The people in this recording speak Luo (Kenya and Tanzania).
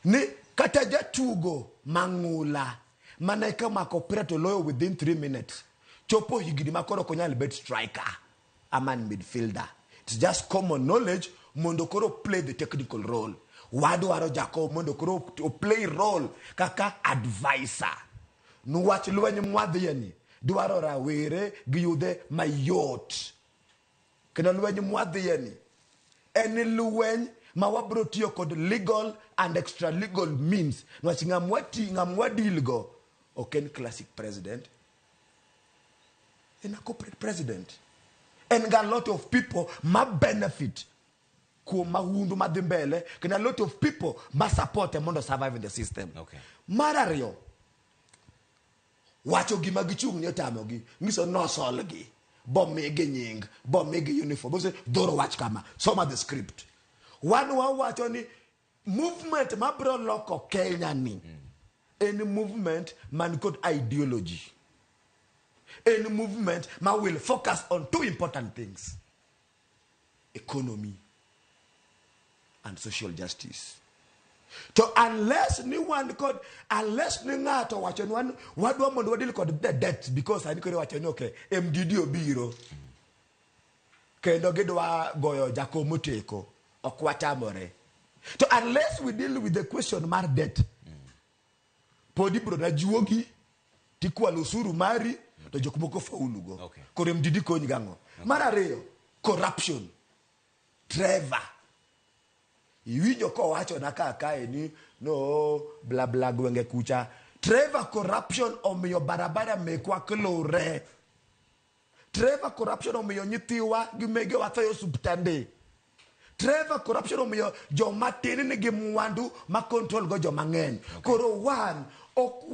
Ni kata jatugo mang'ula mane kamako opira to loyo within 3 minutes chopo higni ma koro ok onyal bet striker ama an midfielder. It's just common knowledge mondo koro play the technical role. Wadwaro Jakom mondo koro o play role kaka advisor. Niwach lweny mwadhiye ni dwaro rawere gi yudhe mayot. Kendo lweny mwadhiye ni en lweny ma wabro tiyo kod legal and extra legal means. Niwach ng'am wadeal go ok en classic president, en a corporate president. En ga lot of people ma benefit kuom mahundu madhi mbele kendo a lot of people ma support mondo survive in the system. Mar ariyo, wacho gima gichung' ni otamogi nyiso nosolgi bomigi nying, bomigi uniform, bose dhoro wach kama soma the script. Wan wawacho ni movement mabiro loko Kenya ni en movement man kod ideology, en movement ma will focus on two important things: economy and social justice. To unless ni wan kod, unless ni ng'ato wacho ni wan wadwa mondo wadeal kod the debt, because sani koro iwacho ni okay, MDD obiro kendo gidwa goyo Jakom oteko, ok watamore. To unless we deal with the question mar debt, pod ibro na juogi tikwalo osuru mari to jok moko faulu go. Koro MDD kony gang'o? Mar ariyo, corruption. Trevor iwinjo kowacho na ka kae ni no bla bla gwenge kucha. Trevor, corruption omiyo barabara mekwa klore. Trevor, corruption omiyo nyithiwa gi megewa tho e osuptande. Trevor, corruption omiyo joma tin nigi mwandu ma control go joma ng'eny. Koro wan ok.